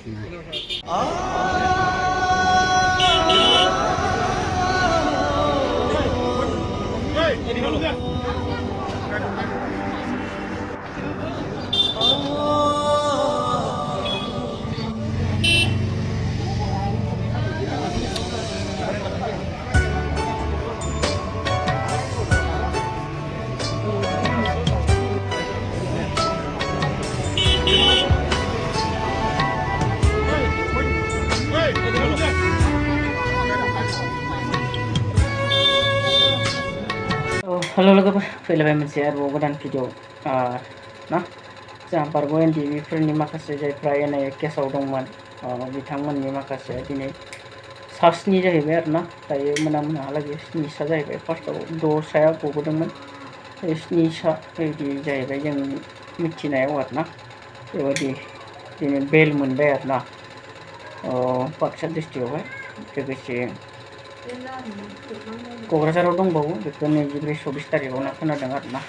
Halo लोगोफोर फैलायबाय मोनसे आरोबाव गोदान भिडिअ ना जोंहा बारग' NDFB फोरनि माखासे जायफ्रा NIA केसाव दंमोन बिथांमोननि माखासे दिनै सास्नि जाहैबाय आरोना दायो मोनाहालागै स्निसा जाहैबाय फार्स्टआव 6 साया गबोदोंमोन 7 सा बिदि जाहैबाय जों मिथिनायाव आरोना बेबायदि दिनै बेल मोनबाय आरोना बाक्सा डिस्ट्रिक्टआवहाय लोगोसे क'क्राझाराव दंबावो बेखौ 23-24 तारिखआवनो खोनादों आरोना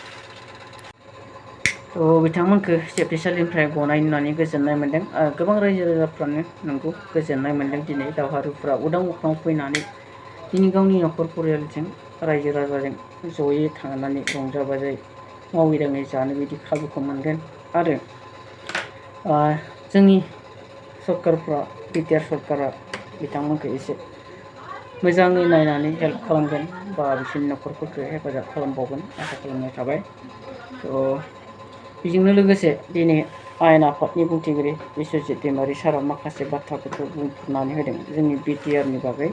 बिथांमोनखौ जोबथेसालिनिफ्राय गनाय नुनानै गोजोननाय मोन्दों गोबां रायजो राजाफ्रानो नंगौ गोजोननाय मोन्दों दिनै दावहारुफ्रा उदां अख्राङाव फैनानै दिनै गावनि न'खर परियालजों रायजो राजाजों जयै थांनानै रंजा बाजायै मावै दाङै जानो बिदि खाबुखौ मोनगोन आरो जोंनि सरकारफ्रा BTR सरकारा बिथांमोनखौ एसे मोजाङै नायनानै हेल्प खालामगोन बा बिसोरनि न'खरफोरखौ हेफाजाब खालामबावगोन आसा खालामनाय थाबाय बेजोंनो लोगोसे दिनै आयेन आफादनि बुंथिगिरि बिस्वजित दैमारि सारा माखासे बाथ्राफोरखौ बुंफोरनानै होदों जोंनि BTRनि बागै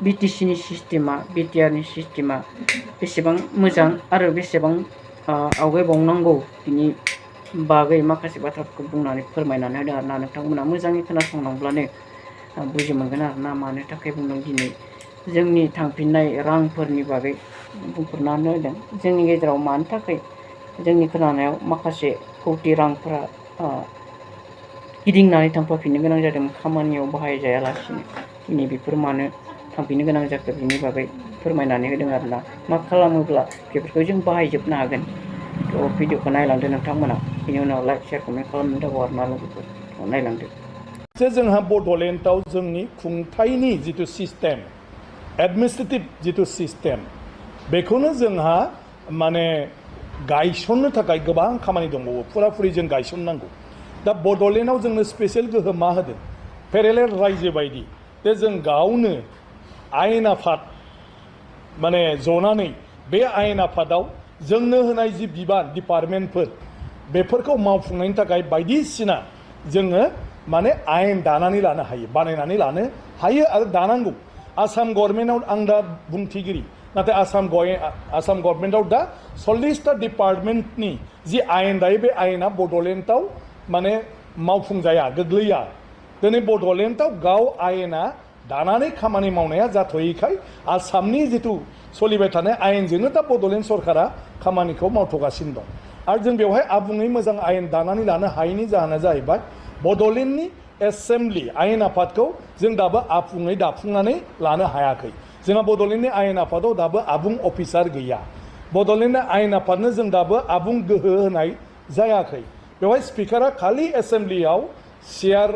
BTCनि सिस्टेमा BTRनि सिस्टेमा बेसेबां मोजां आरो बेसेबां आवगायबावनांगौ बिनि बागै माखासे बाथ्राफोरखौ बुंनानै फोरमायनानै होदों आरोना नोंथांमोना मोजाङै खोनासंलांब्लानो बुजि मोनगोन आरोना मानो थाखाय बुंदों दिनै जोंनि थांफिननाय रांफोरनि बागै बुंफोरनानै होदों जोंनि गेजेराव मानो थाखाय जोंनि खोनानायाव माखासे कौटि रांफोरा गिदिंनानै थांफाफिननो गोनां जादों खामानियाव बाहायजायालासिनो दिनै बेफोर मानो थांफिननो गोनां जाखो बिनि बागै फोरमायनानै होदों आरोना मा खालामोब्ला बेफोरखौ जों बाहायजोबनो हागोन भिडिअखौ नायलांदो नोंथांमोना बिनि उनाव लाइक शेयार कमेन्ट खालामनो दाबाव आरोना लोगोफोर नायलांदो जोंहा बड'लेण्डआव जोंनि खुंथायनि जिथु सिस्टेम एडमिनिस्ट्रेटिभ जिथु सिस्टेम बेखौनो जोंहा माने गायसननो थाखाय गोबां खामानि दंबावो फुराफुरि जों गायसननांगौ दा बड'लेण्डआव जोंनो स्पेसियेल गोहोम मा होदों पेरेलेल रायजो बायदि जे जों गावनो आयेन आफाद माने जनानै बे आयेन आफादाव जोंनो होनाय जि बिबान डिपार्टमेन्टफोर बेफोरखौ मावफुंनायनि थाखाय बायदिसिना जोङो माने आयेन दानानै लानो हायो बानायनानै लानो हायो आरो दानांगौ आसाम गभर्नमेन्टआव आं दा बुंथिगिरि नाथाय आसाम गभर्नमेन्टआव दा 40टा डिपार्टमेन्टनि जि आयेन दायो बे आयेना बड'लेण्डआव माने मावफुंजाया गोग्लैया दिनै बड'लेण्डआव गाव आयेना दानानै खामानि मावनाया जाथ'यैखाय आसामनि जिथु सोलिबाय थानाय आयेनजोंनो दा बड'लेण्ड सरकारा खामानिखौ मावथ'गासिनो दं आरो जों बेवहाय आबुङै मोजां आयेन दानानै लानो हायैनि जाहोना जाहैबाय बड'लेण्डनि एसेम्बलि आयेन आफादखौ जों दाबो आबुङै दाफुंनानै लानो हायाखै जोंहा बड'लेण्डनि आयेन आफादाव दाबो आबुं अफिसार गैया बड'लेण्डनि आयेन आफादनो जों दाबो आबुं गोहो होनाय जायाखै बेवहाय स्पिकारा खालि एसेम्बलियाव चेयार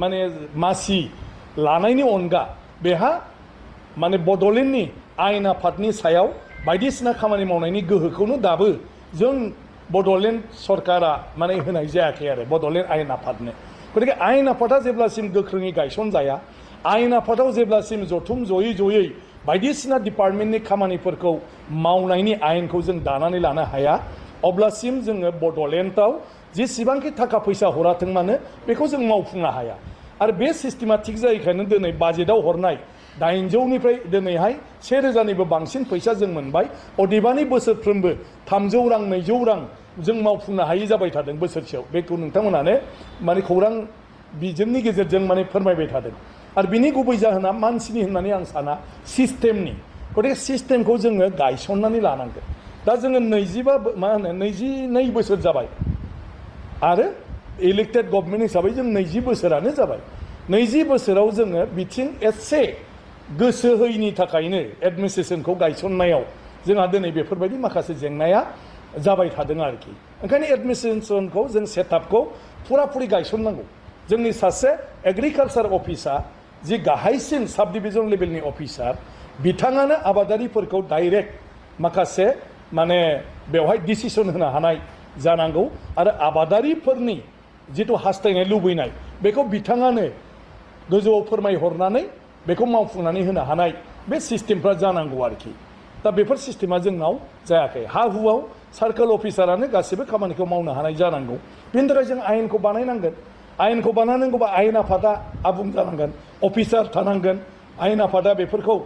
माने मासि लानायनि अनगा बेहा माने बड'लेण्डनि आयेन आफादनि सायाव बायदिसिना खामानि मावनायनि गोहोखौनो दाबो जों बड'लेण्ड सरकारा माने होनाय जायाखै आरो बड'लेण्ड आयेन आफादनो गतिके आयेन आफादा जेब्लासिम गोख्रोङै गायसनजाया आयेन आफादाव जेब्लासिम जथुम जयै बायदिसिना डिपार्टमेन्टनि खामानिफोरखौ मावनायनि आयेनखौ जों दानानै लानो हाया अब्लासिम जोङो बड'लेण्डआव जेसेबांखि थाखा फैसा हराथों मानो बेखौ जों मावफुंनो हाया आरो बे सिस्टेमा थिग जायैखायनो दिनै बाजेटआव हरनाय 800निफ्राय दिनैहाय 1000निबो बांसिन फैसा जों मोनबाय अदेबानि बोसोरफ्रोमबो 300 रां 200 रां जों मावफुंनो हायि जाबाय थादों बोसोरसेयाव बेखौ नोंथांमोनानो माने खौरां बिजोंनि गेजेरजों माने फोरमायबाय थादों आरो बिनि गुबै जाहोना मानसिनि होननानै आं साना सिस्टेमनि गतिके सिस्टेमखौ जोङो गायसननानै लानांगोन दा जोङो 22 बोसोर जाबाय आरो इलेक्टेड गभर्नमेन्ट हिसाबै जों 20 बोसोरानो जाबाय 20 बोसोराव जोङो बिथिं एसे गोसो होयिनि थाखायनो एडमिनिस्ट्रेसनखौ गायसननायाव जोंहा दिनै बेफोरबायदि माखासे जेंनाया जाबाय थादों आरोखि ओंखायनो एडमिनिस्ट्रेसनखौ जों सेटआपखौ फुराफुरि गायसननांगौ जोंनि सासे एग्रिकालचार अफिसार जि गाहायसिन साब डिभिजन लेभेलनि अफिसार बिथाङानो आबादारिफोरखौ डाइरेक्ट माखासे माने बेवहाय डिसिसन होनो हानाय जानांगौ आरो आबादारिफोरनि जिथु हास्थायनाय लुबैनाय बेखौ बिथाङानो गोजौआव फोरमायहरनानै बेखौ मावफुंनानै होनो हानाय बे सिस्टेमफ्रा जानांगौ आरोखि दा बेफोर सिस्टेमा जोंनाव जायाखै हा हुआव सार्कोल अफिसारानो गासिबो खामानिखौ मावनो हानाय जानांगौ बेनि थाखाय जों आयेनखौ बानायनांगोन आयेनखौ बानायनांगौबा आयेन आफादा आबुं जानांगोन अफिसार थानांगोन आयेन आफादा बेफोरखौ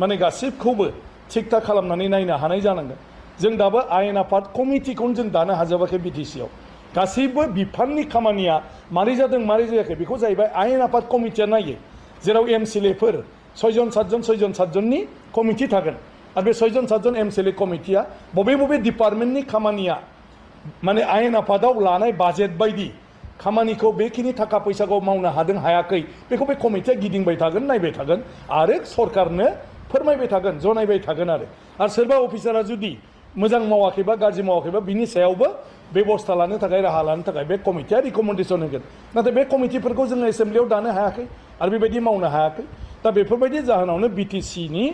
माने गासिबखौबो थिग थाक खालामनानै नायनो हानाय जानांगोन जों दाबो आयेन आफाद कमिटिखौनो जों दानो हाजोबाखै बिटिसिआव गासैबो बिफाननि खामानिया मारै जादों मारै जायाखै बेखौ जाहैबाय आयेन आफाद कमिटिया नायो जेराव एमसिएलएफोर 6 जन 7 जननि कमिटि थागोन आरो बे 6 जन 7 जन एमसिएलए कमिटिया बबे बबे डिपार्टमेन्टनि खामानिया माने आयेन आफादाव लानाय बाजेट बायदि खामानिखौ बेखिनि थाखा फैसाखौ मावनो हादों हायाखै बेखौ बे कमिटिया गिदिंबाय थागोन नायबाय थागोन आरो सरकारनो फोरमायबाय थागोन जनायबाय थागोन आरो सोरबा अफिसारा जुदि मोजां मावाखैबा गाज्रि मावाखैबा बिनि सायावबो बेबस्था लानो थाखाय राहा लानो थाखाय बे कमिटिया रिकमेन्डेसन होगोन नाथाय बे कमिटिफोरखौ जोङो एसेम्ब्लियाव दानो हायाखै आरो बेबायदि मावनो हायाखै दा बेफोरबायदि जाहोनावनो बिटिसिनि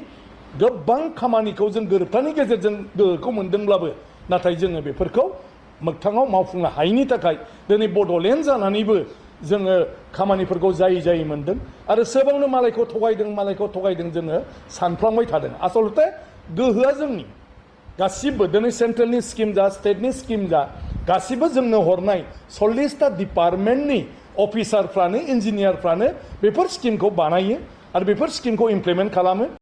गोबां खामानिखौ जों गोरोबथानि गेजेरजों गोहोखौ मोनदोंब्लाबो नाथाय जोङो बेफोरखौ मोगथाङाव मावफुंनो हायैनि थाखाय दिनै बड'लेण्ड जानानैबो जोङो खामानिफोरखौ जायै मोनदों आरो सोबावनो मालायखौ थगायदों जोङो सानफ्लांबाय थादों आसलते गोहोआ जोंनि गासिबो दिनै सेन्ट्रेलनि स्किम जा स्टेटनि स्किम जा गासिबो जोंनो हरनाय 40टा डिपार्टमेन्टनि अफिसारफ्रानो इन्जिनियारफ्रानो बेफोर स्किमखौ बानायो आरो बेफोर स्किमखौ इमप्लिमेन्ट खालामो